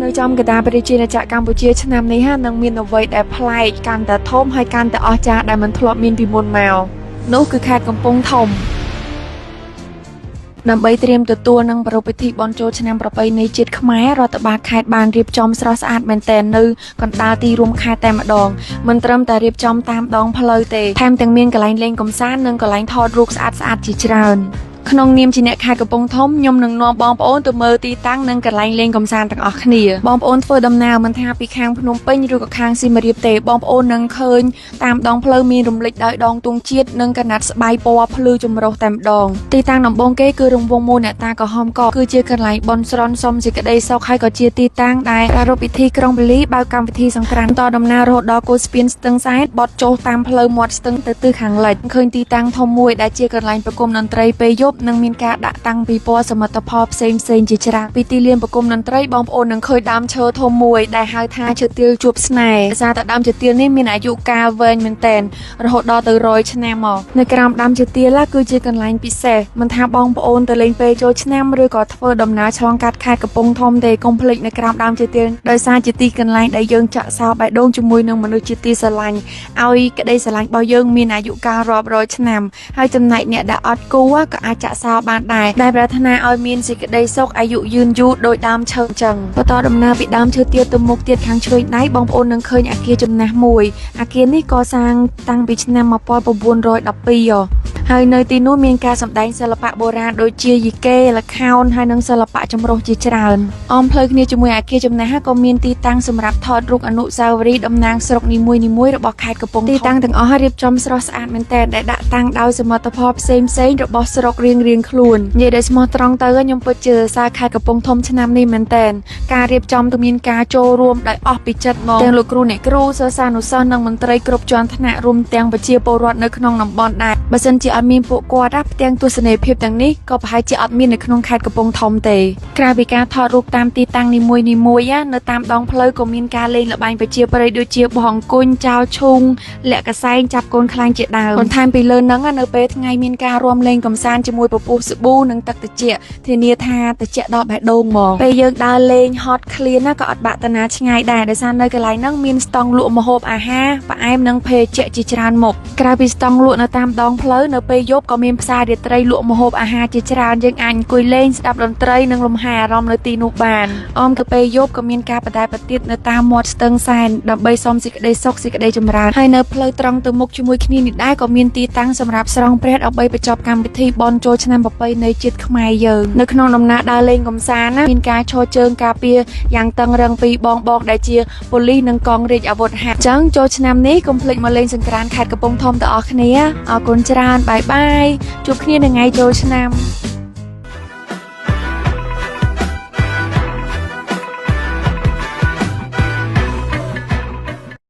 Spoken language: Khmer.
នៅចំកណ្ដាលប្រជាណាចក្រកម្ពុជាឆ្នាំនេះហានឹងមានអ្វីដែលប្លែកកាន់តែធំហើយកាន់តែអស្ចារ្យដែលមិនធ្លាប់មានពីមុនមកនោះគឺខេត្តកំពង់ធំដើម្បីត្រៀមទទួលនឹងប្រារព្ធពិធីបុណ្យចូលឆ្នាំប្រពៃណីជាតិខ្មែររដ្ឋបាលខេត្តបានរៀបចំស្រស់ស្អាតមែនទែននៅកណ្ដាលទីរួមខេត្តតែម្ដងមិនត្រឹមតែរៀបចំតាមដងផ្លូវទេថែមទាំងមានកន្លែងលេងកម្សាន្តនិងកន្លែងថតរូបស្អាតៗជាច្រើនក្នុងនាមជាអ្នកខេត្តកំពង់ធំខ្ញុំនឹងនាំបងប្អូនទៅមើលទីតាំងនិងកន្លែងលេងកម្សាន្តទាំងអស់គ្នាបងប្អូនធ្វើដំណើរមិនថាពីខាងភ្នំពេញឬក៏ខាងសៀមរាបទេបងប្អូននឹងឃើញតាមដងផ្លូវមានរំលេចដោយដងទង់ជាតិនិងកណាត់ស្បៃពណ៌ភ្លឺចម្រុះតែម្ដងទីតាំងដំបូងគេគឺរង្វង់មូលអ្នកតាក្រហមកគឺជាកន្លែងបន់ស្រន់សុំសេចក្តីសុខហើយក៏ជាទីតាំងដែលប្រារព្ធពិធីក្រុងបាលីបើកកម្មវិធីសង្ក្រាន្តតដំណើររហូតដល់គល់ស្ពានស្ទឹងសែនបត់ចុះតាមផ្លូវមាត់ស្ទឹងទៅទិសខាងលិចឃើញទីតាំងធំមួយដែលជាកន្លែងប្រគំតន្ត្រីពេលយប់និងមានការដាក់តាំងពិព័រណ៍សមិទ្ធផលផ្សេងផ្សេងៗជាច្រើនពីទីលានប្រគំតន្ត្រីបងប្អូននឹងឃើញដើមឈើធំមួយដែលហៅថាឈើទាលជួបស្នេហ៍ដោយសារតែដើមឈើទាលនេះមានអាយុកាលវែងមែនទែនរហូតដល់ទៅ100ឆ្នាំមកនៅក្រោមដើមឈើទាលគឺជាកន្លែងពិសេសមិនថាបងប្អូនទៅលេងពេលចូលឆ្នាំឬក៏ធ្វើដំណើរឆ្លងកាត់ខេត្តកំពង់ធំទេកុំភ្លេចនៅក្រោមដើមឈើទាលដោយសារជាទីកន្លែងដែលយើងចាក់សោបេះដូងជាមួយនឹងមនុស្សជាទីស្រឡាញ់ឲ្យក្តីស្រឡាញ់របស់យើងមានអាយុកាលរាប់រយឆ្នាំហើយចំណែកអ្នកដែលអត់គូក៏អាចចាក់សោបានដែរដែលប្រាថ្នាឲ្យមានសេចក្តីសុខអាយុយឺនយូរដោយដើមឈើអញ្ចឹងបន្តដំណើរពីដើមឈើទាលទៅមុខទៀតខាងឆ្វេងដៃបងប្អូននឹងឃើញអាគារចំណាស់មួយអាគារនេះកសាងតាំងពីឆ្នាំ1912ហ៎ហើយនៅទីនោះមានការសម្ដែងសិល្បៈបុរាណដូចជាយីកេល្ខោនហើយនិងសិល្បៈចម្រុះជាច្រើនអមផ្លូវគ្នាជាមួយអាគារចំណាស់ក៏មានទីតាំងសម្រាប់ថតរូបអនុស្សាវរីយ៍តំណាងស្រុកនីមួយៗរបស់ខេត្តកំពង់ធំទីតាំងទាំងអស់រៀបចំស្រស់ស្អាតមែនទែនដែលដាក់តាំងដោយសមិទ្ធផលផ្សេងៗរបស់ស្រុករៀងៗខ្លួននិយាយដោយស្មោះត្រង់ទៅខ្ញុំពិតជាសរសើរខេត្តកំពង់ធំឆ្នាំនេះមែនទែនការរៀបចំទៅមានការចូលរួមដោយអស់ពីចិត្តមកទាំងលោកគ្រូអ្នកគ្រូសិស្សានុសិស្សនិងមន្ត្រីគ្រប់ជាន់ថ្នាក់រួមទាំងប្រជាពលរដ្ឋនៅក្នុងតំបន់ដែរបើសិនជាអត់មានពួកគាត់ណាផ្ទាំងទស្សនីយភាពទាំងនេះក៏ប្រហែលជាអត់មាននៅក្នុងខេត្តកំពង់ធំទេក្រៅពីការថតរូបតាមទីតាំងនីមួយៗណានៅតាមដងផ្លូវក៏មានការលេងល្បែងប្រជាប្រិយដូចជាបោះអង្គុញចោលឈូងលាក់កសែងចាប់កូនខ្លាញ់ជាដើមបន្ថែមពីលើហ្នឹងនៅពេលថ្ងៃមានការរួមលេងកម្សាន្តជាមួយពពុះសាប៊ូនិងទឹកត្រចៀកធានាថាត្រចៀកដល់បេះដូងហ្មងពេលយើងដើរលេងហត់ឃ្លានណាក៏អត់បាក់តាណាឆ្ងាយដែរដោយសារនៅកន្លែងហ្នឹងមានស្តង់លក់ម្ហូបអាហារផ្អែមនិងភេសជ្ជៈជាច្រើនមុខក្រៅពីស្តង់លក់នៅតាមដងផ្លូវនៅពេលយប់ក៏មានផ្សាររាត្រីលក់ម្ហូបអាហារជាច្រើនយើងអាចអង្គុយលេងស្ដាប់តន្ត្រីនិងលំហែអារម្មណ៍នៅទីនោះបានអមទៅពេលយប់ក៏មានការបដែបទៀតនៅតាមមាត់ស្ទឹងសែនដើម្បីសុំសេចក្តីសុខសេចក្តីចម្រើនហើយនៅផ្លូវត្រង់ទៅមុខជាមួយគ្នានេះដែរក៏មានទីតាំងសម្រាប់ស្រង់ព្រះដើម្បីបញ្ចប់កម្មវិធីបុណ្យចូលឆ្នាំប្រពៃណីជាតិខ្មែរយើងនៅក្នុងដំណើរដើរលេងកម្សាន្តណាមានការឈរជើងការពារយ៉ាងតឹងរឹងពីបងបងដែលជាប៉ូលីសនិងកងរាជអាវុធហត្ថអញ្ចឹងចូលឆ្នាំនេះកុំភ្លេចមកលេងសង្ក្រាន្តខេត្តកំពង់ធំទាំងអស់គ្នាអរគុណច្រើន bye bye ជួបគ្នានៅថ្ងៃចូលឆ្នាំ។